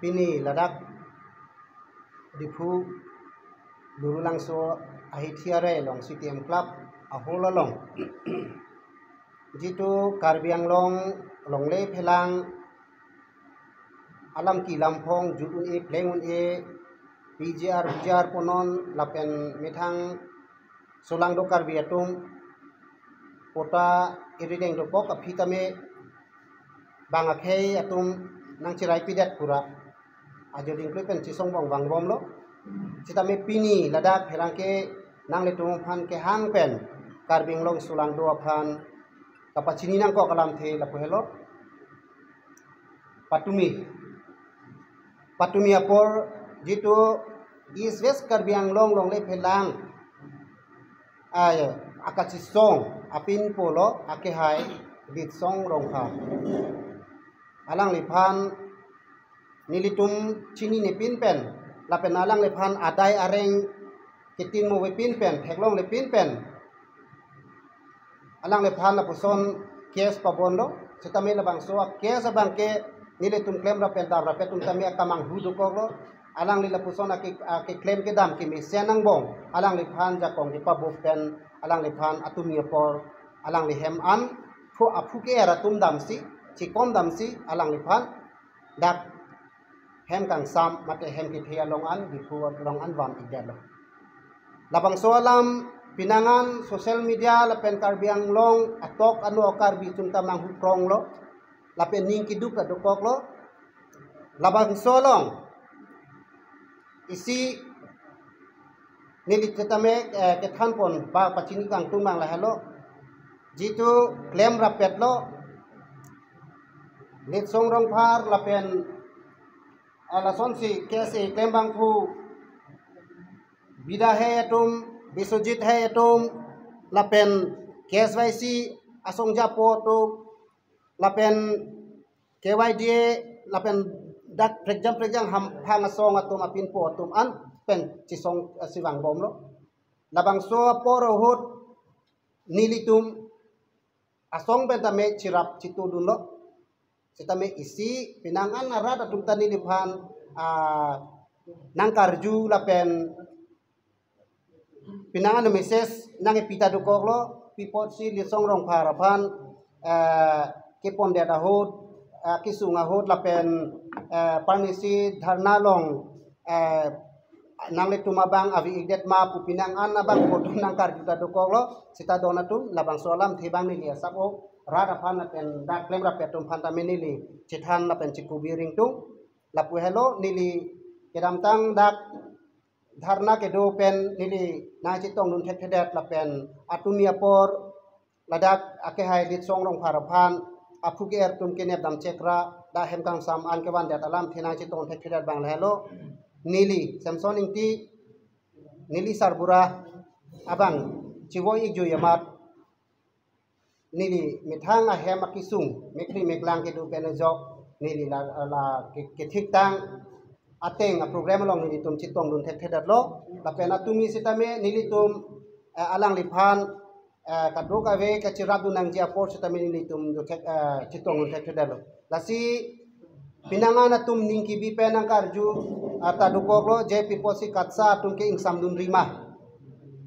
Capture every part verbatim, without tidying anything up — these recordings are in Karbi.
Pini ladak Diphu Lurulangso ahithi arei along C T M Club ahol along jitu Karbi Anglong longle phelang alam ki lamphong jut un-e pleng un-e P G R, V G R punon lapen methang solangdo Karbi atum patta irideng dokok aphi tame bang akhei atum nangchirai pidet pura ajo dingklui pen chisongbong vangbomlo. Sitame pini ladak pherangke nanglitum aphan kehang pen Karbi Anglong solangdo aphan kapachini nangkok alamthe lapu helo. Patumi. Patumi apor jitu East West Karbi Anglong longle phelang, ah, ya, akachisong apinpo lo akehai Litsong Rongphar. Alangliphan nelitum chinine pinpen lapen alangliphan adai areng ketin move pinpen, theklongle pinpen alangliphan lapuson case pabonlo. Sitame labangso a-case abangke nelitum klem rapet dam rapet atum tame akamanghu dokoklo. Alangli lapuson ake, akeklem kedam kemesen angbong alangliphan jakong kepabup pen alangliphan atumi apor alangli hem an phu aphu ke-er atum damsi, chikom damsi alangliphan dak hem kangsam mate hem kethe along an, Diphu along an van-ikdetlo. Labangso alam pinangan social media lapen Karbi Anglong atok ano Karbi atum ta manghu kronglo lapen ning keduk ta dokoklo. Labangso along isi neli tame, eh, kethanpon ba pachini kangtung abang lahelo. Jitu klem rapetlo Litsong Rongphar lapen, ah, lasonsi case klem abangphu Bida Hey atum, Biswajit Hey atum lapen K S Y C asong japo atum lapen K Y D A lapen dak prekjam prekjam hamphang asong atum apinpo atum an pen chisong, eh, si vangbomlo. Labangso apor ahut nelitum asong pen tame chirap chitudunlo. Sitame isi pinangan arat atum ta neliphan, ah, nangkarju lapen pinangan message nangkepi ta dokoklo, pi apotsi Litsong Rongphar aphan, eh, kepondet ahut, eh, kesung ahut lapen, eh, parnisi dharna along, eh, nanglitum abang ave-ikdet ma pu pinangan abang photo nangkarju ta dokoklo. Sita don atum labangso alamthe abang neli asap-o rat aphan lapen dak klem rapet atum aphan tame neli chethan lapen chekubi ringtung. Lapu helo neli kedamtang dak dharna kedo pen neli nangchetongdun thekthedet lapen atumi apor ladak akehai Litsong Rongphar aphan aphu ke-er atum kenep dam chekra dak hem kangsam an kevandet alamthe nangchetong thekthedet abang lahelo. Neli Samson Ingti, neli sarbura abang chivoi-ikjui amat neli methang ahem akesung mekri meklang kedo pen ajok neli la, la ke, kethiktang ateng aprogram along nelitum chetongdun thekthedetlo. Lapen atumi sitame nelitum, eh, alangliphan, eh, kadokave kachirapdun nangji apor sitame nelitum do thek, eh, chetongdun thekthedetlo. Lasi pinangan atum ning kebi pen nangkarju, ah, ta dokoklo, je pi apotsi KATSSA atum ke ingsamdunri ma.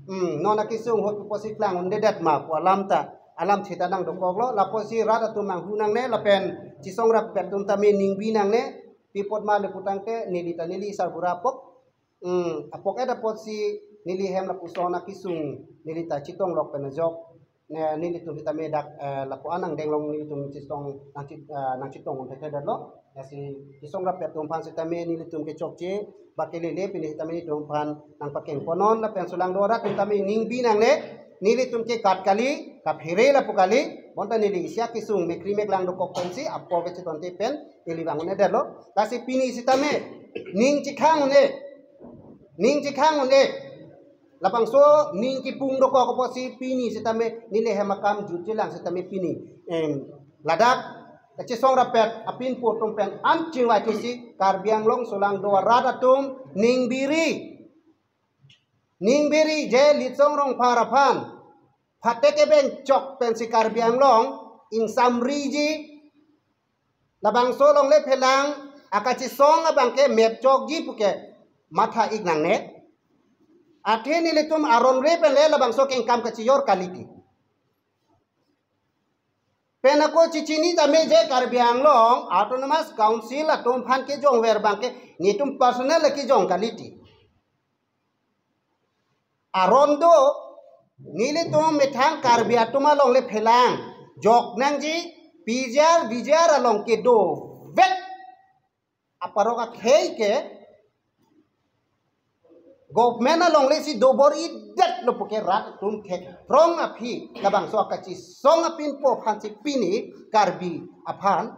Hmm, non akesung ahut pi apotsi klang un'edet ma pu alam ta, alamthe ta nangdokoklo. La apotsi rat atum manghu nangne lapen chisong rapet atum tame ningbi nangne, pi apot ma le putangte neli ta neli sarbura apok. Hmm, apok-et apotsi neli hem lapuson akesung neli ta chetonglok pen ajok ne, nelitum sitame dak, eh, lapu an angdeng along nelitum chisong nangchi, eh, nangchetongdun thekthedetlo. Lasi chisong rapet atum aphan sitame nelitum kechokche ba kelele pine sitame nelitum aphan nangpakengponnon lapen solangdo arat atum tame ningbi nangne, nelitum ke kat kali, kaphere lapu kali, bonta neli isi akesung mekri meklang dokok pensi apor kachetongte pen neli vang un'edetlo. Lasi pini sitame ning chekhang un-e, ning chekhang un-e. Labangso ning kipung dokok apotsi pini sitame neli hem akam jutjelang sitame pini, em, ladak kachisong rapet apinpo atum pen an chingvaithusi Karbi Anglong solangdo arat atum ningbiri. Ningbiri je Litsong Rongphar aphan phatek ebeng chok pensi Karbi Anglong ingsamriji. Labangso longle phelang akachesong abangke mepchokji puke matha ik nangne. Athe nelitum aron re pen le labangso kengkam kachejor kaliti. Pen ako chechini tame je Karbi Anglong Autonomous Council atum aphan kejongver abangke netum personal le kejong kaliti. Aron do, nelitum methang Karbi atum along le phelang jok nangji, P G R, V G R along kedovek aparok akhei ke government along le si dobor-idet lo puke rat atum thekrong aphi labangso akachesong apinpo aphan si pini Karbi aphan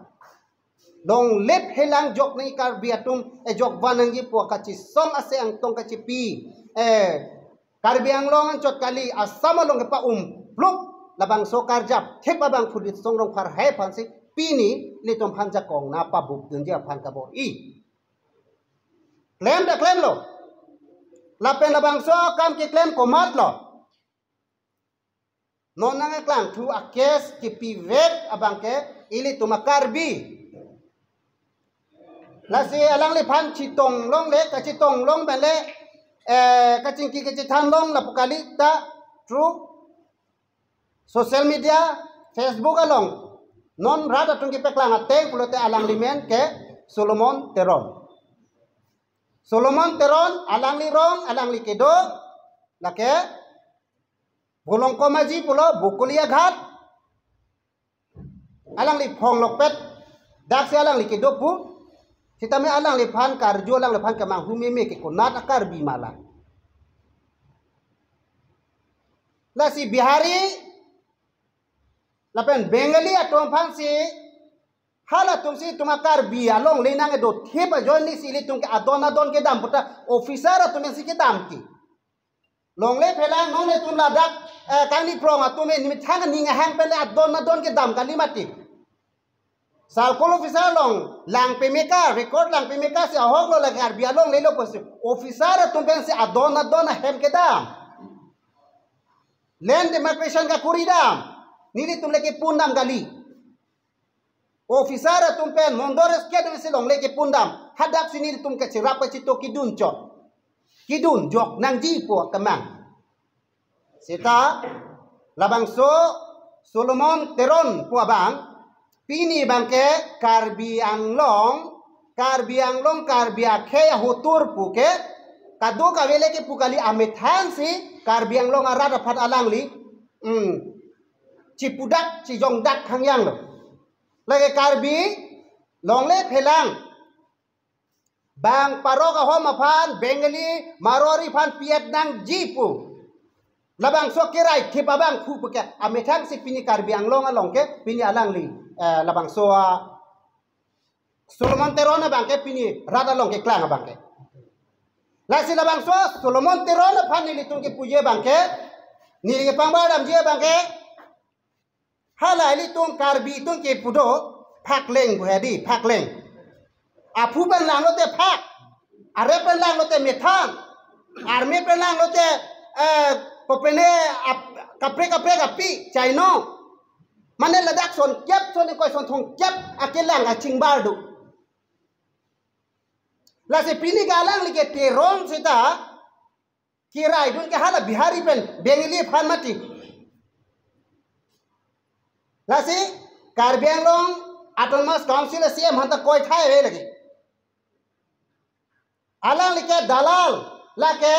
longle phelang jok nangji, Karbi atum ejok van nangji pu akachesong ase angtong kachepi, eh, Karbi Anglong anchot kali, Assam along kepa-umpluk labangso karjap thip abang Phu Litsong Rongphar hai aphan si pini ilitum aphan jakong na pabupdunji aphan kabor-i. Klem ta klemlo. Lapen labangso akam keklem komatlo? Non nangkeklangthu a-case kepivek abangke ilitum a-Karbi. Lasi alangliphan chetong longle, kachetong long pen le, eh, kachingki kachethan long lapu kali ta through social media, Facebook along non rat atum kepaklang ateng pulote alangli men ke Solomon Teron. Solomon Teron, alangli rong, alangli kedo, lake Bolongkom Aji pulo, Bokolia Ghat. Alangli phong lokpet, daksi alangli kedo pu. Sitame alangliphan karju, alangliphan kemanghu meme ke konat a-Karbi ma lang. Lasi Bihari lapen Bengali atum aphan si, halatum si itum a-Karbi alongle nangkedo thip ajoine si ilitum ke adon adon kedam puta officer atum si kedam ke. Longle phelang non itum ladak, eh, kangni prong atum e nimit hang ning ahang pen le adon adon kedam kali mati. Circle officer along lang pemeka, record lang pemeka si ahok lo lake Karbi alongle lo pusi officer atum pen si adon adon ahem kedam. Land demarcation kakuri dam. Nelitum le kepundam kali. Officer atum pen mondor esket si longle kepundam. Hadak si nelitum kacherap kachetok kedun chot, kedun jok nangji pu kemang. Seta labangso Solomon Teron pu abang, pini abangke Karbi Anglong, Karbi Anglong, Karbi akhei ahotur puke kadokave le kepu kali, amethang si Karbi Anglong arat aphan alangli, hmm, chipudak chijongdak hangyang lo. Lake Karbi longle phelang bang parok ahom aphan Bengali Marwari aphan piet nangji pu labangso kerai thip abang pu puke amethang si pini Karbi Anglong along ke pini alangli, eh, labangso, ah, Solomon Teron abangke pini rat along keklang abangke. Lasi labangso Solomon Teron aphan nelitum kepuji abangke, neli kepangbar damji abangke, hala ilitum Karbi atum kepu do, phakleng bu hedi, phakleng. Aphu pen lang lote phak, arep pen lang lote methang, arme pen lang lote, eh, kopene ap-, kaprek kaprek api, chaino. Mane ladak son kep, son koi son thong kep akelang achingbar do. Lasi pini ke alangli ke Teron seta keraidun ke hala Bihari pen Bengali aphan mati. Lasi Karbi Anglong Autonomous Council C M aphan ta koi thai ave lagi. Alangli ke dalal, lake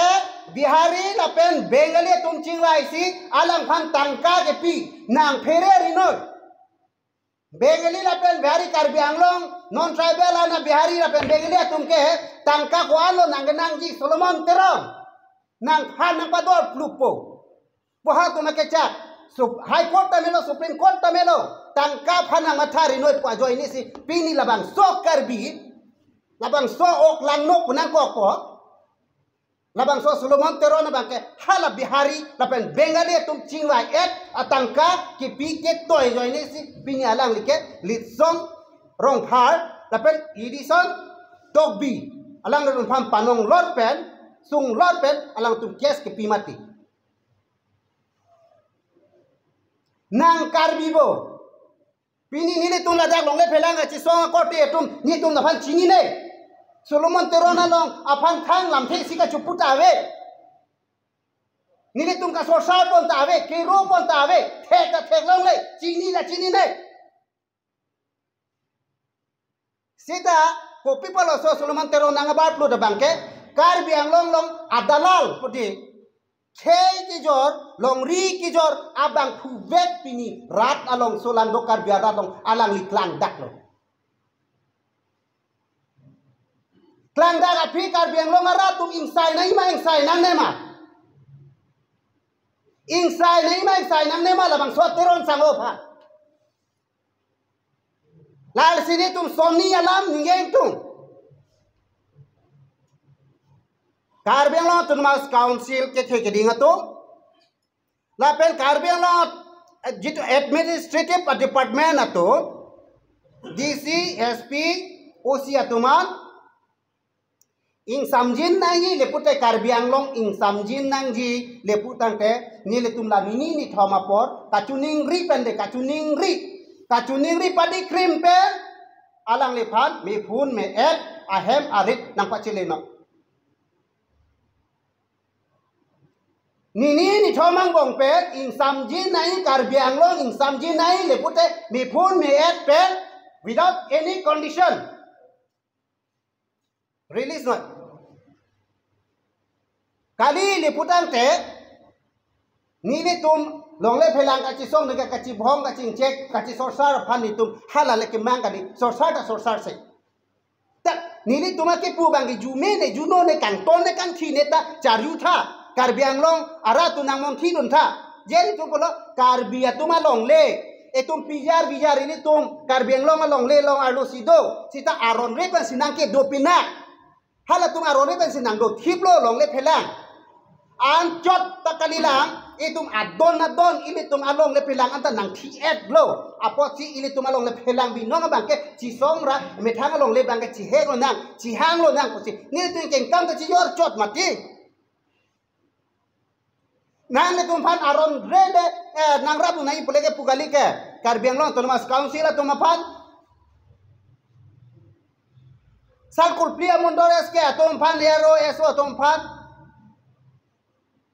Bihari lapen Bengali atum chingvaisi alangphan tangka kepi, nang phere rinoi. Bengali lapen Bihari, Karbi Anglong non tribal ana Bihari lapen Bengali atum ke tangka ko-an lo nangkenangji Solomon Teron. Nangphan nangpador plupo. Boha atum akechak. Sup-, High Court ta melo, Supreme Court ta melo, tangka aphan nangmatha rinoi pu ajoine si pini labangso Karbi, labangso ok langno pu nangkokpo. Labangso Solomon Teron abangke hala Bihari lapen Bengali atum chingvai-et atangka kepi ketoi ajoine si pini alangli ke Litsong Rongphar lapen Edison Tokbi, alanglitum aphan panong lor pen, sung lor pen alangtum case kepi mati. Nang Karbi bo, Pini nelitum ladak longle phelang kachesong akorte atum nelitum aphan chinine. Solomon Teron along aphan thang lamthe isi kachepu ta ave. Nelitum kasorsar pon ta ave, kero pon ta ave, thek ta theklongle, chini ta chinine. Seta kopi apotlo so Solomon Teron nang abar plut abang ke, Karbi Anglong along adalal pudi khei kejor, longri kejor abang phuvet pini rat along, solangdo Karbi arat along alangli klangdaklo. Klangdak aphi Karbi Anglong arat atum ingsai nangji ma, ingsai nangne ma? Ingsai nangji ma, ingsai nangne ma labangso Teron sangho aphan? Lasi nelitum sonni alam ningje ingtung. Karbi Anglong Autonomous Council kethe keding atum, lapen Karbi Anglong, eh, jitu administrative department atum, D C, S P, O C atum an ingsamjin nangji le pute, Karbi Anglong ingsamjin nangji le pu tangte, nelitum la nini nithom apor kachiningri pen de, kachiningri, kachiningri padi krim pen alangliphan mephun me-et ahem arit nangpachele non. Nini nithom angbong pen ingsamjin nangji, Karbi Anglong ingsamjin nangji le pute mephun me-et pen without any condition release noi. Kali le pu tangte, nelitum longle phelang kachesong neke kachibhong kachingchek kachesorsar aphan nelitum hala le kemang kali, sorsar ta sorsar se. Ta nelitum akepu abang ke jume ne, juno ne, kangton ne, kangthi ne ta charju tha, Karbi Anglong arat atum nangmonthi dun tha. Je nelitum pulo Karbi atum alongle, itum pijar bijar ilitum Karbi Anglong alongle along arlo si do, seta aron re pensi nangkedo pinak. Halatum aron re pensi nangdo thiplo longle phelang. Anchot ta kalilang, itum adon adon ilitum alongle phelang anta nangthi-etlo. Apotsi ilitum alongle phelang binong abang ke chesong ra methang alongle abang ke chihek lonang, chihang lonang pusi nelitum kengkam ta chijor chot mati. Nanglitum aphan aron re de, eh, nangrap nangji pule kepu kali ke, Karbi Anglong Autonomous Council atum aphan, Salkurpli amondol S K atum aphan, A R O, S O atum aphan,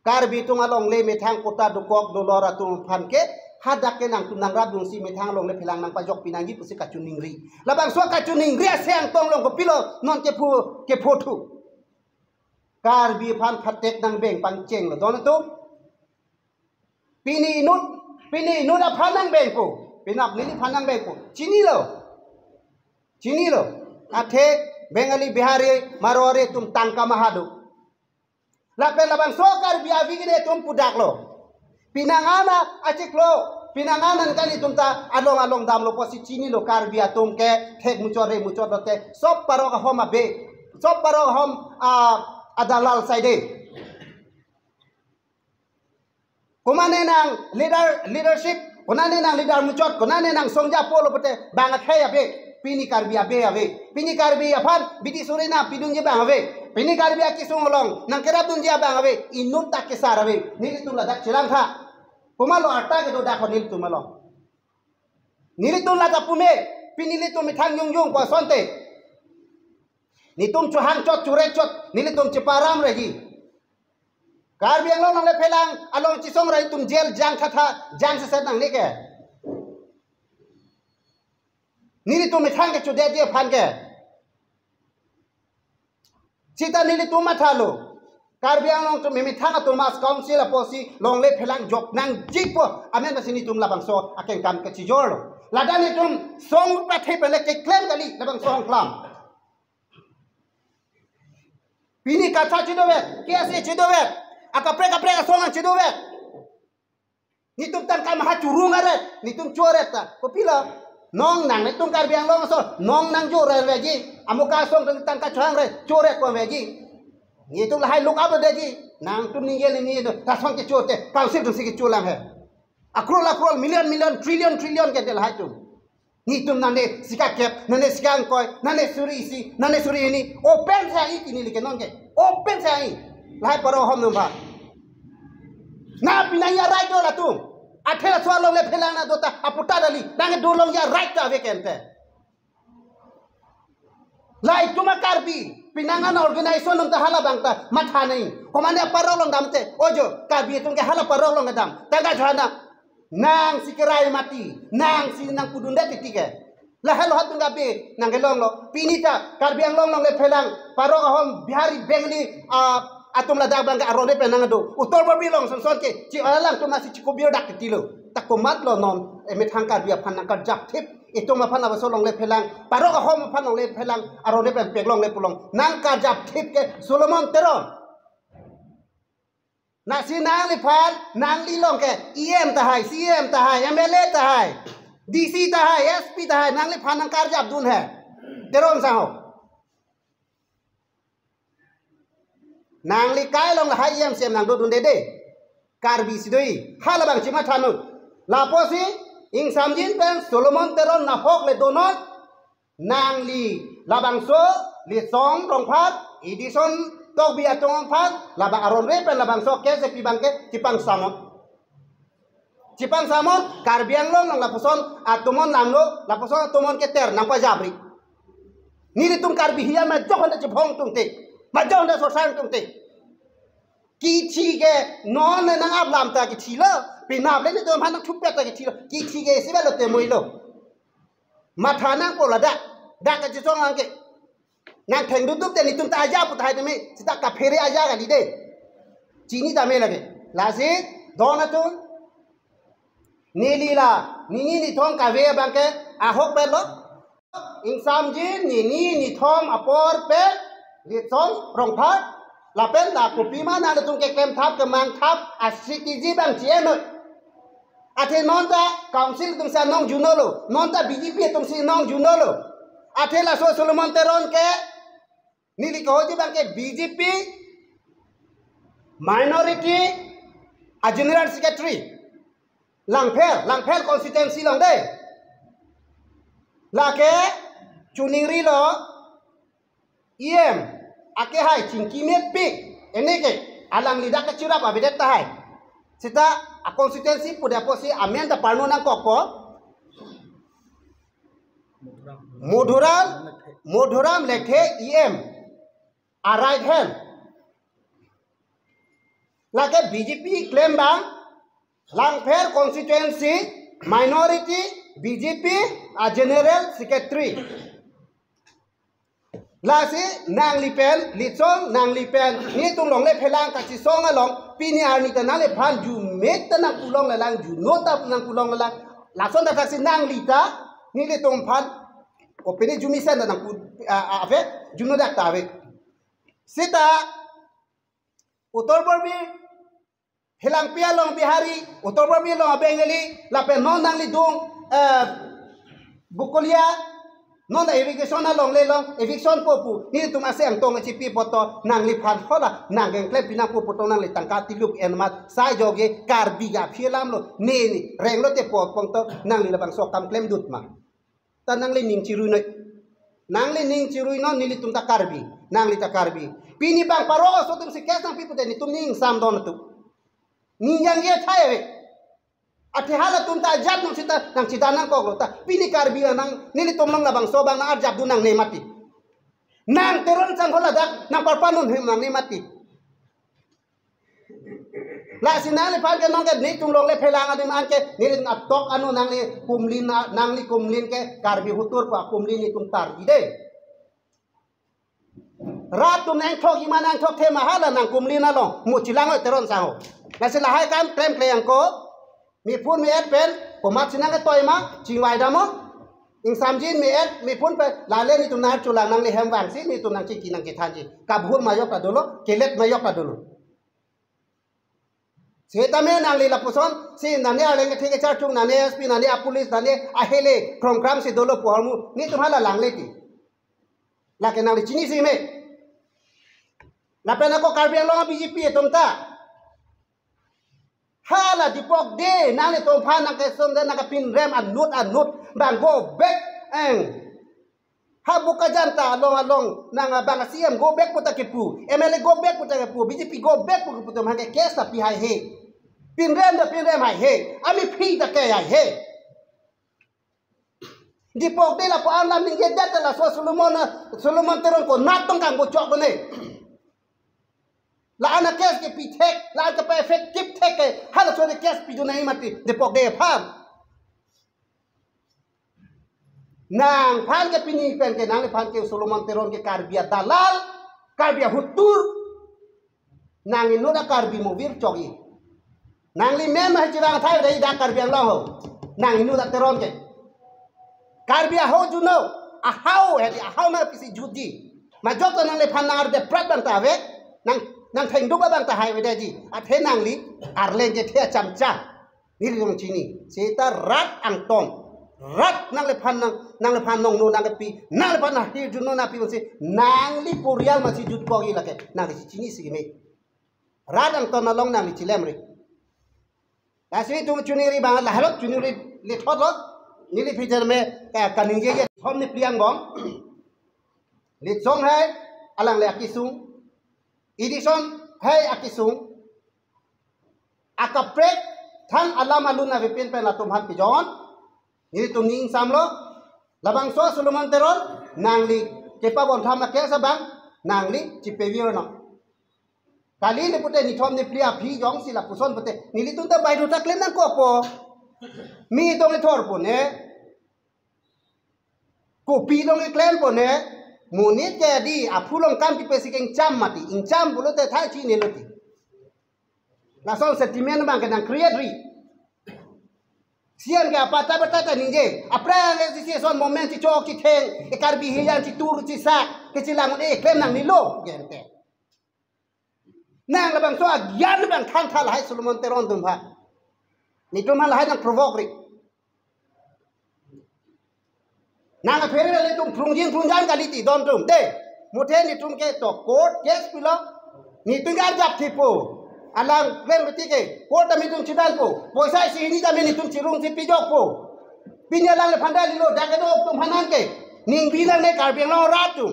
Karbi atum alongle methang kota dokok dolor atum aphan ke hadak ke nangtum nangrap dunsi methang alongle phelang nangpajok pinangji pusi kachiningri. Labangso kachiningri aseng tong along kopilo non kepho, kepho thu? Karbi aphan phatek nangbeng pangchenglo don atum. Pini inut, pini inut aphan nangbengpo. Penap neli aphan nangbengpo. Chinilo. Chinilo. Athe Bengali, Bihari, Marwari atum tangka maha do. Lapen labangso Karbi avi kene atum pudaklo. Pinangan achiklo, pinangan an kalitum ta along along damlo pusi chinilo, Karbi atum ke thek muchot re muchot lote, sop parok ahom ave, sop parok ahom, ah, adalal saide. Komane nang leader, leadership, konane nang leader muchot, konane nang songja polo pute bang akhei ave, pini Karbi ave ave, pini Karbi aphan bidi suri nangpidunji abang ave, pini Karbi akesung along nangkerap dunji abang ave, inut ta kesar ave, nelitum ladak chelang tha. Komatlo arta kedo dak nelitum along. Nelitum ladak pume, pini nelitum methang jongjong pu asonte. Nelitum chohang chot, chore chot, nelitum cheparam reji. Karbi Anglong longle phelang along chesong ra itum jail jang thatha, jang seset nangne ke. Nelitum methang ke chodetji aphan ke. Seta nelitum mathalo. Karbi Anglong atum methang Autonomous Council apotsi longle phelang jok nangjipo. Amen pasi nelitum labangso akengkam kachijorlo. Ladak nelitum song pathe pele keklem kali labangso ahongklam. Pini KASA chedovet, K S A chedovet, akaprek kaprek asong an chedovet. Nelitum tangka maha churung aret, nelitum choret ta. Kopilo? Nong nang nelitum Karbi Anglong aso, nong nangchoret veji. Amuka asong tang tangka chohang re, choret ko veji. Nelitum lahai look up veji. Nangtum ningje ningje do, lason kechote, council atumsi kecholang he. Akrol akrol, million million, trillion trillion ke de lahai atum. Nelitum nane sika kep, nane sika ingkoi, nane suri isi, nane suri hini. Open sa i kini like non ke. Open sa i. Lahai paro hom number. Na pinangji arai do latum. Athe laso alongle phelang na dota aputa dali. Nang do long ya right ta ave kente. Lahai atum a Karbi, pinangan organization atum ta hala abang ta matha nai. Komane parok along damte, ojo, Karbi atum ke hala parok along dam. Tangka jana, nang si kerai mati, nang si nang pudun det titi ke. Lahelo hat nang Karbi, nang kelong lo. Pini ta, Karbi Anglong alongle phelang, parok ahom Bihari, Bengali, ah, atum ladak abang ke aron-re pen nang do. Uttar Borbil along son son ke, chi alang atum si chikubir dak titi lo. Ta komatlo non, emethang Karbi aphan nang karjap thip. Itum aphan lapuson alongle phelang, parok ahom aphan alongle phelang, aron-re pen pek longle pulo. Nang karjap thip ke Solomon Teron. Lasi nangliphan, nangli along ke E M tahai, C E M tahai, M L A tahai, D C tahai, S P tahai, nangliphan nang karjap dun he. Teron sangho. Nangli kai along lahai E M C M nang dodun dede. Karbi si do-i. Hala abang chima thanut. Lapusi ingsamjin pen Solomon Teron nahok le donon. Nangli labangso Litsong Rongphar, Edison Tokbi atum aphan, labang aron-re pen labangso K S A P abang ke chipangsamon. Chipangsamon, Karbi Anglong along lapuson atomon langno, lapuson atomon keter nang pajabri. Nelitum Karbi hiya majok honda chibong tungte, majok honda sosang tungte. Kithi ke non le nang aplam ta kithi lo, pinap le nelitum aphan nang thupet ta kithi lo, kithi ke isi ba lo te moi lo. Matha nangpo ladak, dak kachisong angke. Nang thengdudup te nelitum ta aja pu tahai teme, sita kaphere aja kali de. Chini tame lage. Lasi, don atum. Neli la, nini nithom kave abang ke, ahok pet lo. Ingsamjin, nini nithom apor pen, Litsong Rongphar, lapen la kopima nanglitum keklem thap, kemang thap, a strategy abang chi-en noi. Athe non ta council atum si anong juno lo, non ta B J P atum si anong juno lo. Athe laso Solomon Teron ke, neli kehoji abang ke B J P minority a general secretary. Langpher, Langpher constituency along de. Lake chuningri lo E M, ake hai chingki mepik, ene ke, alangli dak kachirap avedet tahai. Sita a constituency pu de apotsi amen ta parno nangkokpo. Madhuram, Madhuram Lekthe E M, a right hand. Lake B J P klem abang, Langpher constituency minority B J P a general secretary. Lasi nangli pen, Litsong nangli pen, nelitum alongle phelang kachisong along, pini arni ta nangliphan jume ta nang pulong lelang, juno ta nang pulong lelang, lason ta thaksi nangli ta, nelitum aphan, o pini jumisen ta nang pu, a, a, ave, juno dak ta ave. Sita, Uttar Borbil, Helangpi along Bihari, Uttar Borbil along Bengali, lapen non nangli dung, eh, Bokolia, non irrigation along le long, eviction po pu, nelitum ase angtong chipi poto, nangliphan hola, nang kengklem pinang po poto nangli tangka tilup enmat, sai joge, Karbi aphi alam lo, ne ne, renglo te po pong to, nangli labangso akam klemdut ma. Ta nangli ning chirui noi. Nangli ning chirui non nelitum ta Karbi. Nangli ta Karbi. Pini bang parok aso atum si case nangpi pute nelitum ning samdon atum. Ning yang ye thai ave. Athe halatum ta ajat nang sita nang chida nangkok lo ta. Pini Karbi anang nelitum along labangso abang nang arjap dun nangne mati. Nang Teron sangho ladak nang parpanun hem nangne mati. Lasi nangliphan ke nong ke nelitum alongle phelang adim an ke neli atok ano nangli kumlin na, nangli kumlin ke Karbi hutur pa kumlin nelitum tar ide. Rat atum nangthok iman nangthok the mahala nang kumlin along mu chilang oi Teron sangho. Lasi lahai kam klem kle angko. Mephun me-et pen, komat si nang ketoi ma, chingvai dam mo. Ingsamjin me-et, mephun pen, lale nelitum nang chulang nangli hem vangsi, nelitum nang chingki nang kethanji. Kabhur mayok ta dolo, kelet mayok ta dolo. Setame nangli lapuson, si nane arleng kethek kecharchung, nane S P, nane a police, nane ahele, krongkram si dolo pu ahormu, nelitum hala langle ti. Lake nangli chinisi me. Lapen ako Karbi Anglong B J P atum ta. Hala Dipok de, nanglitum aphan nang kesung de nang kepinrem anut anut, bang go back, eng. Ha Bokajan ta along along, nang bang C M go back pu ta kepu, M L A go back pu ta kepu, B J P go back pu kepu atum aphan ke case ta pi haihe. Pinrem ta pinrem haihe. Amephi ta ke haihe. Dipok de lapu-an alam ningjedet ta laso Solomon, Solomon Teron konat tong kangbochok kone. La-an a-case kepi thek, la-an kepa-effective thek ke, halaso a-case pidun nangji mati, Dipok de aphan. Nangphan ke pini pen ke, nangliphan ke Solomon Teron ke Karbi adalal, Karbi ahutur, nang inut a-Karbi mo virchokji. Nangli mem hai chirang thai dei dak Karbi Anglong ho. Nang inut a-Teron ke. Karbi aho juno, aho hedi aho ma pisi jutji. Majok to nangliphan nang arde prat abang ta ave, nang, nang thengduk abang ta hai avedeji. Athe nangli arleng ke the achamcha. Nelitum chini. Seta rat angton. Rat nangliphan nang, nangliphan nongno nangkepi, nangliphan ahir juno nangpi masi, nangli porial masi jutkokji lake. Nangli chinisi keme. Rat angton along nangli chilemri. Lasi itum chuningri abang lahai lo, chuningri lethot lo. Neli phi tame ka, kaningjeje thom ni pliang bom. Litsong hai alangle akisung. Edison hai akisung. Akaprek thang alam alun avepin pen latum aphan pijon. Nelitum ning samlo. Labangso Solomon Teron, nangli kepabontham a-case abang, nangli chipevirnon. Kali le pute nithom niphli aphi jongsi lapuson pute, nelitum ta baidota klem nangkokpo. Mi tong ithor pone. Kopi tong iklem pone. Monit ke di aphu along kam kipesi ke ingcham mati. Ingcham pulote thai chinilo ti. Lason sentiment abang ke nang create ri. C M ke apatta apatta ta ningje. Aphrang le si si son moment si chok si theng. E Karbi hijan si tur si sak. Ke si lang e klem nangnelo. Gente. Nang labangso agyan abang thantha lahai Solomon Teron atum aphan. Netum aphan lahai nang provoke ri. Nang aphere le tum prungjin prungjan kali ti don tum. De, muthe netum ke to court case pilo. Netum ke arjap thipo. Alang klem beti ke court ami tum chidanpo. Poisa isi hini tame netum chirung si pijokpo. Pini alangle phandai lilo, dak kedo tum phanan ke. Ning bilang ne Karbi Anglong rat tum.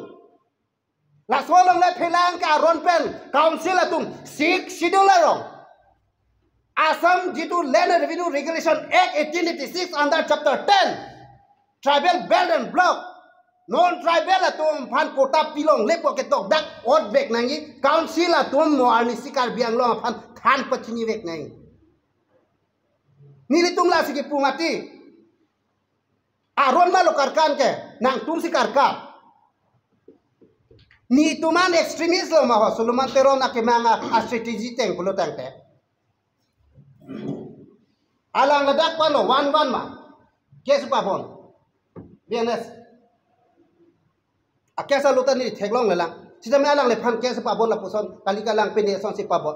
Laso along le phelang ke aron pen council atum Sixth Schedule arong. Assam jitu Land Revenue Regulation Act eighteen eighty-six under chapter ten, tribal belt and block, non tribal atum aphan quota pilongle pu ketok dak ot vek nangji, council atum mo arnisi Karbi Anglong aphan than pachini vek nangji. Nelitum lasi kipu mati. Aron ma lo karkan ke, nangtum si karkan. Netum an extremist lo ma ho, Solomon Teron akemang a, a-strategy teng pulo tangte. Alang ladak pa lo, one one ma. Case pabon. B N S. A-case aluta ne theklong lelang. Sitame alangle aphan case pabon lapuson, kali kalang pene son si pabon.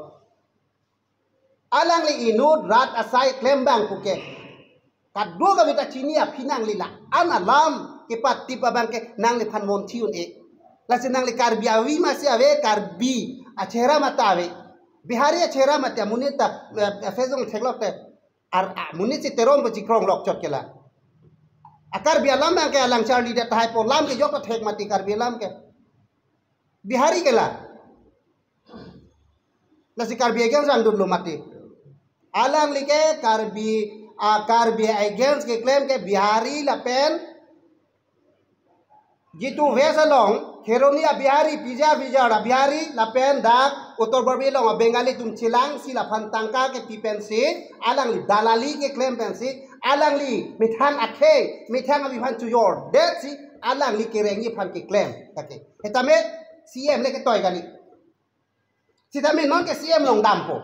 Alangli inut rat asai klem abang puke. Kadokave ta chini aphi nangli la-an alam kepatip abang ke nangliphan monthi un-e. Lasi nangli Karbi avi masi ave, Karbi achehra mata ave. Bihari achehra mata amonit ta, eh, Facebook theklok te. Ar, amonit si Teron bo chikrong lok chot ke la. A Karbi alam abang ke alang charli det tahai po lam ke jok ta thek mati Karbi alam ke. Bihari ke la. Lasi Karbi against rangdun lo mati. Alangli ke Karbi, a Karbi against keklem ke Bihari lapen jitu West along, Kheroni a-Bihari, Pijar, Pijar a-Bihari, lapen dak Uttar Borbil along a-Bengali atum chelang si laphan tangka kepi pensi, alangli dalali keklem pensi, alangli methang akhei, methang avi aphan chojor detsi, alangli kerengji aphan keklem. Kake. Setame C M le ketoi kali. Sitame non ke C M along dampo.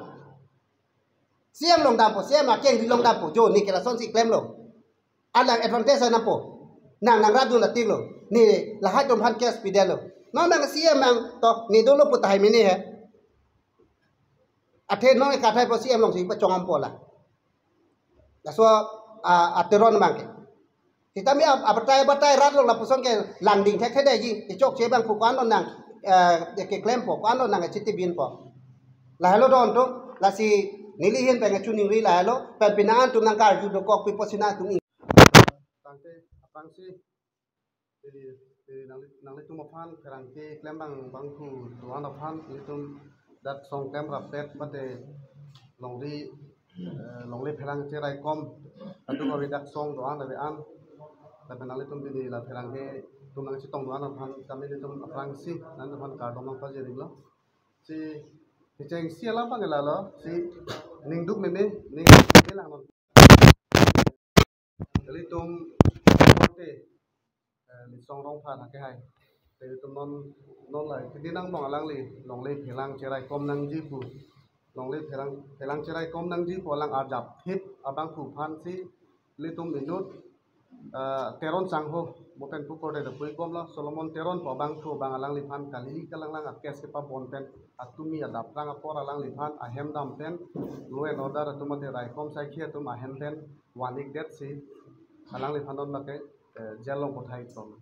C M along dampo, C M akeng ri along dampo. Jo, ne ke lasonsi klemlo. Alang advantage anampo. Nang nang radun atik lo. Ne lahai atum aphan case pidetlo. Non nang C M ang to, ne dolo pu tahai mene he. Athe non ke kathai po C M alongsi pachongam po la. Laso, a, a Teron abang ke. Sitame a, abatai batai rat along lapuson ke langding thekthedetji, kechokche abang pu ko-an lo nang, eh, keklempo, ko-an lo nang chitibinpo. Lahelo don atum, lasi neli ahin pen nangchiningri lahelo, pen pini an atum nangkarju dokok pipo si nangtum ing. Tangte aphrangsi, neli, neli nangli, nanglitum aphan pherangke klem abang bangphu do-an aphan, nelitum dak song klem rapet mate longri eh, longle pherangche raikom, kadokave dak song do-an ave an. Lapen nanglitum pini la pherangke atum nangchetong do-an aphan kami nelitum aphrangsi nanglitum aphan kardom nangpajir-iklo. Si kechengsi alam abang ke lalo, si ningduk meme, ningduk meme lang non. Ilitum te, eh, Litsong Rongphar akehai. Te ilitum non, non la kedinang bong alangli longle pherangche raikom nangji pu. Longle pherang, pherangche raikom nangji pu alang arjap thip abangphu aphansi ilitum inut, eh, Teron Sangho, mo pen pu korte da pui bomlo, Solomon Teron pu abangphu abang alangliphan kali kalanglang a-case kepabon pen, atumi adaprang apor alangliphan ahem dam pen, law and order atum mate raikom saikhi atum ahem pen, van-ikdetsi alangliphan non lake, eh, jail along pathai tom.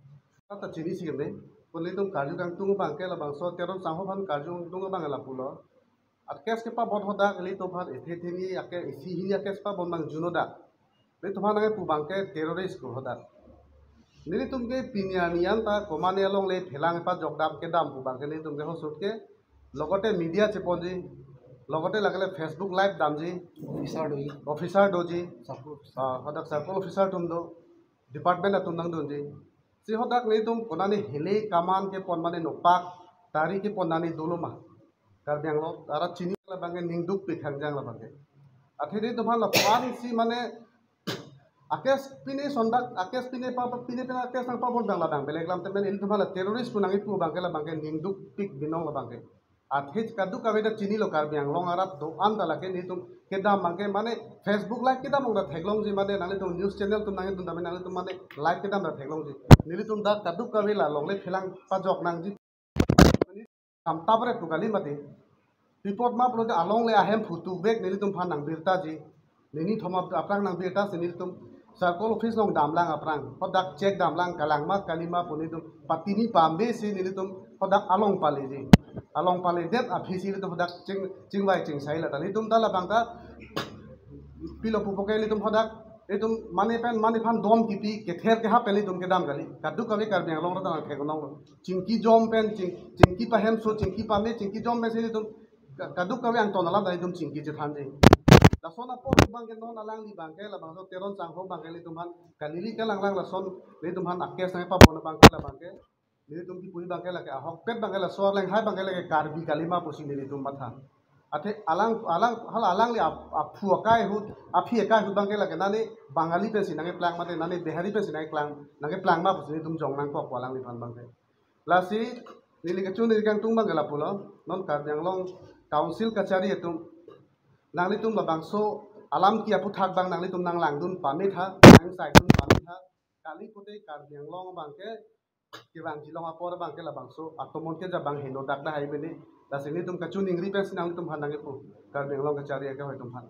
Ata chinisi keme, pu nelitum karju kangtung abang ke labangso Teron Sangho aphan karju kangtung abang lapulo. A-case kepabon hadak ilitum aphan ethe theni a-case, isi hini a-case pabon abang juno dak. Ilitum aphan nangkepu abang ke terrorist ko hadak. Nelitum ke pini arni an ta komane alongle pherang pajok dam kedam pu abang ke nelitum ke hosut ke logote media cheponji, logote lake le Facebook live damji, Officer doji. Officer doji, Circle officer. Ah, hadak circle officer atum do, department atum nangdunji. Si hadak nelitum konane hele kaman kepon mane nopak tari kepon nani dolo ma. Karbi Anglong arat chini labang ke ningdukpik hangjang labang ke. Athe nelitum aphan lapuan si mane a-case pine sondak, a-case pine pa, pine pine a-case nangpabon abang labang belek lam temen ilitum aphan la terrorist pu nangkepu abang ke labang ke ningdukpik binong labang ke. Athe kadokave ta chinilo Karbi Anglong arat do-an ta lake nelitum kedam abang ke mane Facebook live kedam abang ta theklongji mane nanglitum news channel atum nangdun tame nanglitum mane live kedam ta theklongji. Nelitum dak kadokave la longle pherang pajok nangji. Kam tapre tu kali mati. Report ma pulote alongle ahem phutu vek nelitum aphan nangbirtaji. Nini thoma aphrang nangbirtasi nelitum circle office along damlang aphrang. Hadak check damlang kalang ma kali ma pu nelitum patini pame si nelitum hadak along paleji. Along paledet aphi si nelitum hadak ching, chingvai chingsai la ta. Nelitum ta labang ta pilo pupo ke nelitum hadak, nelitum mane pen mane aphan dom kipi kether kehap pen nelitum kedam kali. Kadokave Karbi Anglong arat nangtheklonglo. Chingki jom pen, ching, chingki pahemso, chingki pame, chingki jom pen si nelitum ka-, kadokave angton alam ta nelitum chingki chethanji. Lason apor abang ke non alangli abang ke labangso Teron Sangho abang ke nelitum aphan kali kalanglang lason nelitum aphan a-case nangpabon abang ke labang ke. Nelitum kipu abang ke lake ahokpet abang ke laso arleng hai abang ke lake Karbi kali ma pusi nelitum matha. Athe alang, alang, hala alangli ap-, aphu akai ahut, aphi akai ahut abang ke lake nani Bangali pensi nangkeplang mate nani Bihari pensi nangkeplang, nangkeplang ma pusi nelitum jong nangkok alangliphan abang ke. Lasi neli kachiningri kangtung abang ke lapulo, non Karbi Anglong Council kachari atum, nanglitum labangso alam ki aphuthak abang nanglitum nanglangdun pametha, nangsaidun pametha, kali pute Karbi Anglong abang ke kevangji along apor abang ke labangso atomon ke jabang henodak dak hai bene. Lasi nelitum kachiningri pensi nanglitum aphan nangkepu, Karbi Anglong kachari akehai atum aphan.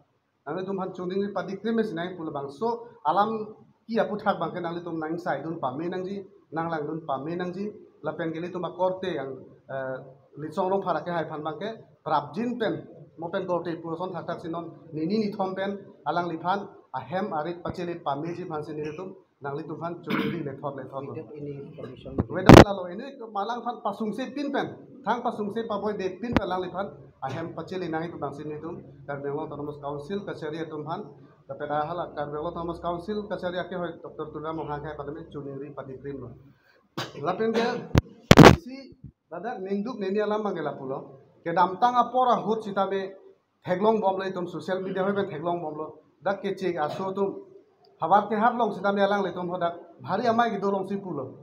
Nanglitum aphan chiningri padikrim pensi nangkepu labangso alam ki aphuthak abang ke nanglitum nangsaidun pame nangji, nanglangdun pame nangji, lapen ke nelitum akorte yang, eh, Litsong Rongphar akehai aphan abang ke prapjin pen, mo pen korte pu ason thakthak si non nini nithom pen alangliphan ahem arit pachele pameji aphansi nelitum nanglitum aphan chunri lethot lethot lo. Without any permission. Without lalo, ini ke malang aphan pasungse pin pen, thang pasungse paboi de pin pen alangliphan ahem pachele nangji pu abangsi nelitum Karbi Anglong Autonomous Council kachari atum aphan, lapen hala Karbi Anglong Autonomous Council kachari akehai Doctor Tuliram Ronghang akehai aphan tame chuningri padikrim lo. Lapen ke isi ladak ningduk nini alam abang ke lapulo. Kedamtang apor ahut sitame theklong bomlo itum social media hoi pen theklong bomlo. Dak kechek aso atum havar kehar along sitame alanglitum hadak bhari amei kedo alongsi pulo.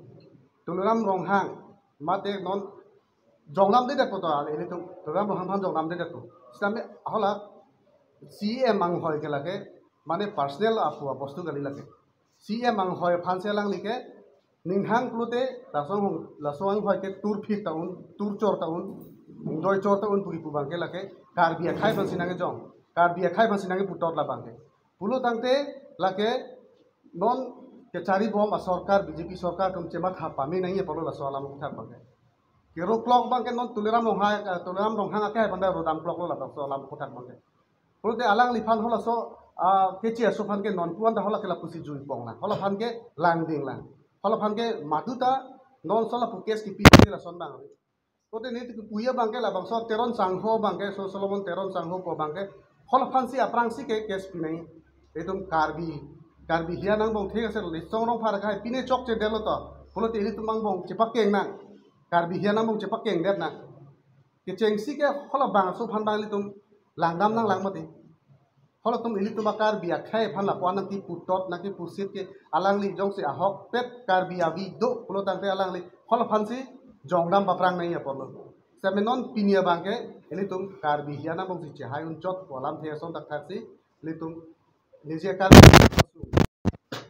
Tuliram Ronghang mate non jongnamdedet pu to ale ilitum Tuliram Ronghang aphan jongnamdedet pu. Sitame hala C M anghoi ke lake mane personal aphu abostu kali lake. C M anghoi aphansi alangli ke ninghang pulote laso anghoi, laso anghoi ke turphit ta un, turchor ta un, ingdoi chor ta un pu kipu abang ke lake Karbi akhai aphansi nangkejong, Karbi akhai aphansi nangkeputot labang ke. Pulo tangte lake non kachari bom asorkar B J P sorkar atum chematha pame nangji apotlo laso alam aphuthak abang ke. Kero klok abang ke non Tuliram Ronghang, eh, Tuliram Ronghang akehai aphan ta rodam kloklo laso alam aphuthak abang ke. Pulote alangliphan halaso, ah, keche aso aphan ke non pu-an ta hala ke lapusi jui pong lang. Hala aphan ke langding lang. Hala aphan ke madu ta non so lapu case kipi ke lason abang. Pulote nelitum kipuji abang ke labangso Teron Sangho abang ke, so Solomon Teron Sangho pu abang ke Hala aphansi aphrangsi ke case pinai. Itum Karbi, Karbi hian angbong thek ase Litsong Rongphar akhai pine chokchedetlo to. Pulote ilitum angbong chepakeng nang. Karbi hian angbong chepakengdet nang. Kechengsi ke halabangso aphan abang ilitum langdam nanglang mati. Halatum ilitum a-Karbi akhai aphan lapu-an nangkiputot nangkipusit ke alangli jongsi ahokpet Karbi avi do pulotangte alangli hala aphansi jongdam paphrang nangji apotlo. Sitame non pini abang ke ilitum Karbi hian angbongsi chehai unchot pu alamthe ason thakthaksi ilitum niji a-Karbi.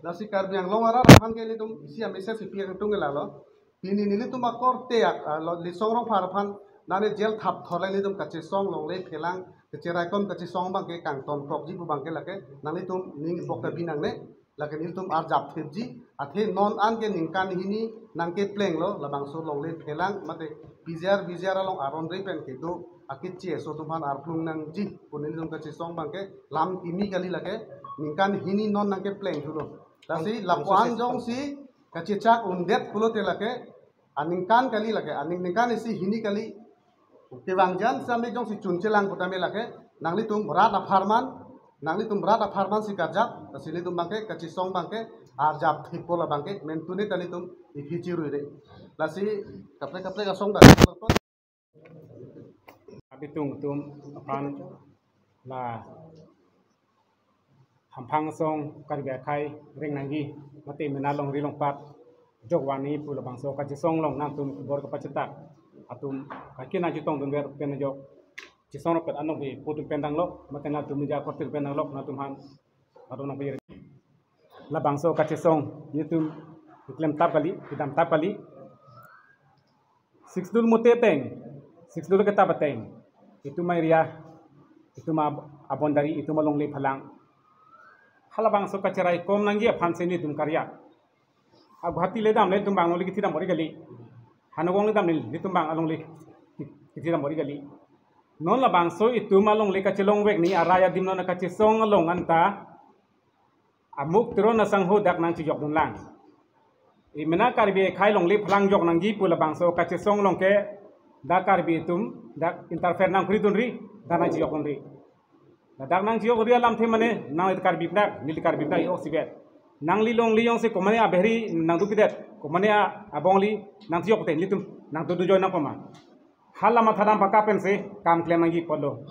Lasi Karbi Anglong arat aphan ke ilitum isi a-message si pi-ang tung lalo. Pini nelitum akorte ak, ah, lo, Litsong Rongphar aphan nane jail thap thorle nelitum kachesong longle phelang, kacheraikom kachesong abang ke kangton prokji pu abang ke lake nanglitum ning bok ta binangne, lake nelitum arjap thepji. Athe non an ke ningkan hini nangkeplenglo labangso longle phelang mate P G R V G R along aron re pen kedo akeche aso atum aphan arplung nangji pu nelitum kachesong abang ke lam kimi kali lake ningkan hini non nangkepleng thulo. Lasi lapu-an jongsi kachechak undet pulote lake aningkan kali lake aning ningkan isi hini kali. Kevangji an sitame jongsi chunchelang putame lake nanglitum rat apharman, nanglitum rat apharmansi karjap, lasi nelitum abang ke kachesong abang ke arjap thepo labang ke mentune ta nelitum iphi chiruire. Lasi kaprek kaprek asong dak. Abitung atum aphan la Hamphang asong Karbi akhai reng nangji mate mena longri longpat jok vangji pu labangso kachesong along nangtum kebor kepachetak atum kaki nangchetongdunver pen ajok chesong rapet anokbepo atum pen danglok mate nangtum media akorte pen danglok nangtum aphan adon nangpir. Labangso kachesong nelitum klemtap kali, kedamtap kali. Sixth Schedule mute ateng, Sixth Schedule ketap ateng, itum a-area, itum a-, a-boundary, itum alongle phelang. Halabangso kacheraikom nangji aphansi nelitum karya. A-Guwahati le damle nelitum abang alongle kethidam ori kali. Hanagong le damle nelitum abang alongle kethidam ori kali. Non labangso itum alongle kachelongvek ni arai adim non kachesong along anta amuk Teron asangho dak nangchejokdunlang. Imena Karbi akhai longle phelang jok nangji pu labangso kachesong along ke dak Karbi atum dak interfere nangkridunri, dak nangchejokdunri. Ladak nangchejokri alamthe mane nangli Karbi pnak, neli Karbi pnak, ok sibet. Nangli longle jongsi komane abehri nangdopidet, komane a-, abongli nangchejok te nelitum nangdodun joi nangkoma. Hala mathadam paka pensi kam klem nangji apotlo.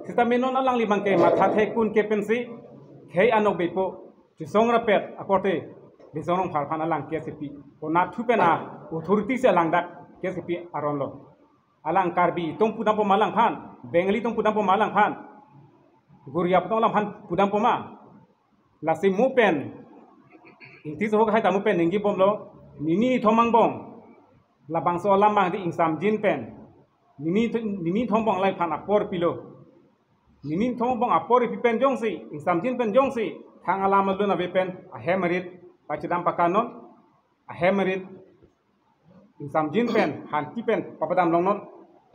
Sitame non alangli abang ke matha thekun ke pensi khei anokbepo chesong rapet akorte Litsong Rongphar aphan alang case pi. Konat thu pen a-authority si alang dak case pi aronlo. Alang Karbi atum pudampo ma alangphan, Bengali atum pudampo ma alangphan, Goria atum alangphan pudampo ma. Lasi mo pen, ingti sohok hai ta mo pen ningjebomlo, nini nithom angbong labangso alam abang di ingsamjin pen, nini nini nithom angbong alangphan apor pilo. Nini nithom angbong apor ipi pen jongsi, ingsamjin pen jongsi, thang alam alun ave pen ahem arit pachedam pakanon, ahem arit ingsamjin pen, hanti pen papadam longnon,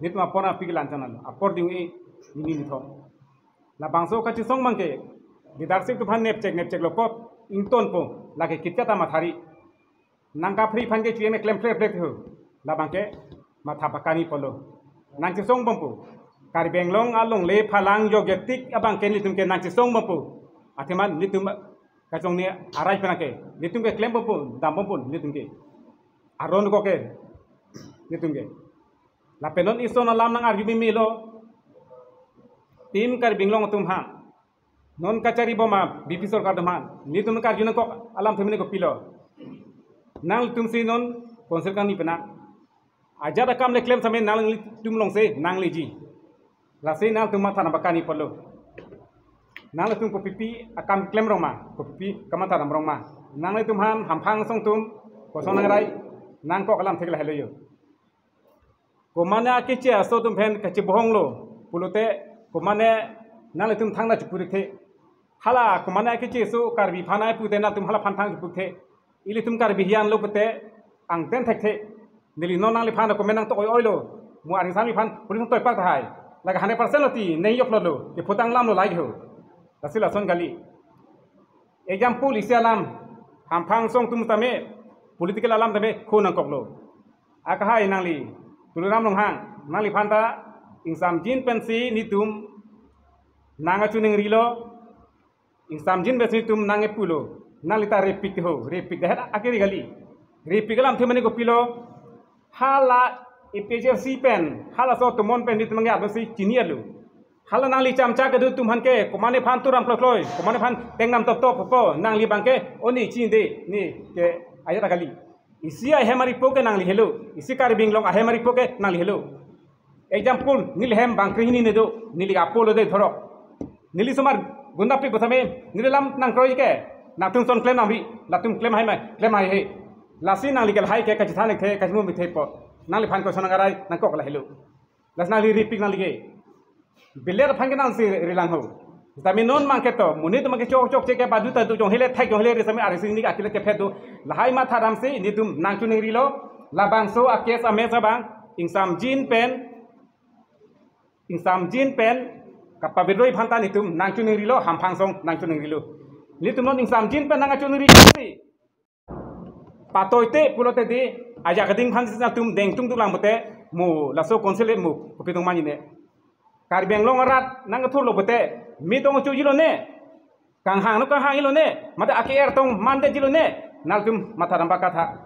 nelitum apor apik lan channel apor ding-i nini nithom. Labangso kachesong abang ke leadership atum aphan nepchek nepcheklo apot ingtonpo, lake kitya ta mathari. Nangkaphri aphan ke chuyen klem phlek phlek ho. Labang ke matha pakani apotlo. Nangchesongbompo. Karbi Anglong alongle phelang jokjetik abang ke nelitum ke nangchesongbompo. Athema nelitum kachongni arai pen ke nelitum ke klembompo, dambompo nelitum ke. Aron ko ke nelitum ke. Lapen non ison alam nang-arju mimilo. Team Karbi Anglong atum aphan, non kacharibom a-B P sorkar atum aphan, nelitum karju nangkok alamthe mene kopilo. Nangtumsi non council kangni pena. Ajat akam le klem sitame nanglitum alongsi nangleji. Lasi nangtum matha nangpakani apotlo. Nanglitum kopipi akam klem rong ma, kopipi kamatha dam rong ma. Nanglitum aphan Hamphang asong atum kosong nangrai, nangkok alamthe ke lahelo jo. Komane akeche aso atum pen kachebohonglo pulote, komane nanglitum thangta chipurik the. Hala komane akeche aso Karbi aphan ai pute nangtum hala aphan thang chipurik the. Ilitum Karbi hian lo pute angten thekthe. Neli non nangliphan komen nangtok oi-oilo. Mo aning sami aphan police nangtoi pak tahai. Lake hundred percent lo ti, neng joklo lo. Kephutang lam lo lai ho. Lasi lason kali. Example isi alam, Hamphang asong atum tame, political alam tame, ko nangkoklo. Akahai nangli, Tuliram Ronghang, nangliphan ta, ingsamjin pensi nelitum, Nang achuning rilo, ingsamjin besi tum nang epulo, nangli ta repik ho, repik dahet akiri kali. Repik alam themani kopilo, hala A P H L C pen, halaso atomon pen netum nangli aphan si chini alo. Hala nangli chamcha kedo atum aphan ke, komatne aphan turam klokloi, komatne aphan tengnam toptop po, nangli abang ke, oni chinde, ne ke ajat kali. Isi ahem aripo ke nangli helo, isi Karbi Anglong ahem aripo ke nangli helo. Example, neli hem bang krehini ne do, neli apolo de thorok. Neli somar gunda pi bosame, neli lam nangkroi ke, nangtum son klem nangri, latum klem hai mai, klem hai he. Lasi nangli ke lahai ke kachethan ke, kachimu mithe po. Nangliphan koson nang arai, nangkok lahelo. Lasi nangli repik nangli ke. Beler aphan ke nangsi rilang ho. Tame non mangke to, monit mangke chok chokche ke badu ta do jong hele thek jong hele resami ari sing ni akile ke phet do. Lahai matha damsi netum nangchuning rilo. Labangso a-case ames abang, ingsamjin pen, ingsamjin pen, kapa-withdraw aphan ta netum nangchuning rilo, hamphang song nangchuning rilo. Netum non ingsamjin pen nang achuning ri si. Patoite pulote di, ajak ading aphan si netum dengtung dulang pute, mo laso council mo, kopi tong mani ne. Karbi Anglong arat nangthurlo pute, mi tong chu jilo ne. Kanghang no kanghang ilo ne, mate ake er tong mande jilo ne, nangtum matha dam pakatha.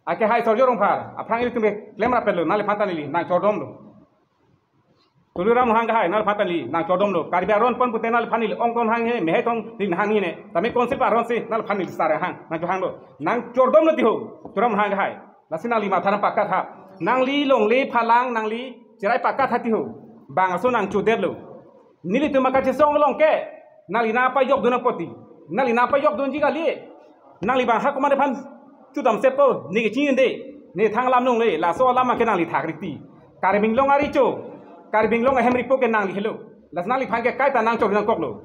Ake hai Surjya Rongphar, aphrang ilitum ke klem rapetlo, nangliphan ta neli, nangchordomlo. Tuliram Ronghang ke hai, nangliphan ta neli, nangchordomlo. Karbi aron pon pute nangliphan neli, ongkon hang he, mehai tong neli hang ne. Tame council pa aron si, nangliphan neli sar hang, nangchohanglo. Nangchordomlo tiho, Tuliram Ronghang ke hai. Lasi nangli matha dam pakatha. Nangli longle phalang, nangli cherai pakatha tiho. Bangso nangchodetlo. Nelitum akachesong along ke, nangli nangpajokdun apoti. Nangli nangpajokdunji kali. Nangli bang ha komatne aphan chudam sepo, ne ke chinde, ne thang lam nungle, laso alam ke nangli thak riti. Karbi Anglong arecho, Karbi Anglong ahem aripo ke nangli helo. Lasi nangliphan ke kaita nangchor nangkoklo.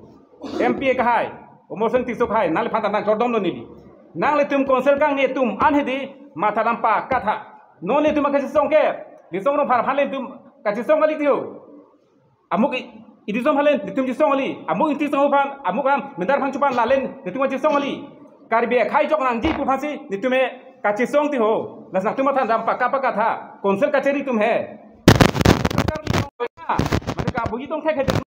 M P A ke hai, Amarsing Tisso ke hai, nangliphan ta nangchordomlo neli. Nanglitum council kang netum an hedi, matha dam pakatha. Non netum akachesong ke, Lisong Rongphar aphan le netum kachesong kali tiho. Amuk i-, Idison aphan le netum chesong kali. Amuk Ingti Sangho aphan, amuk ham, Mendar aphan chupan lale netum kachesong kali. Karbi akhai chok nangji pu aphan si netum e kachesong tiho. Lasi nangtum matha dam paka pakatha. Council kacheri atum he. Mane ka buji tong thek he.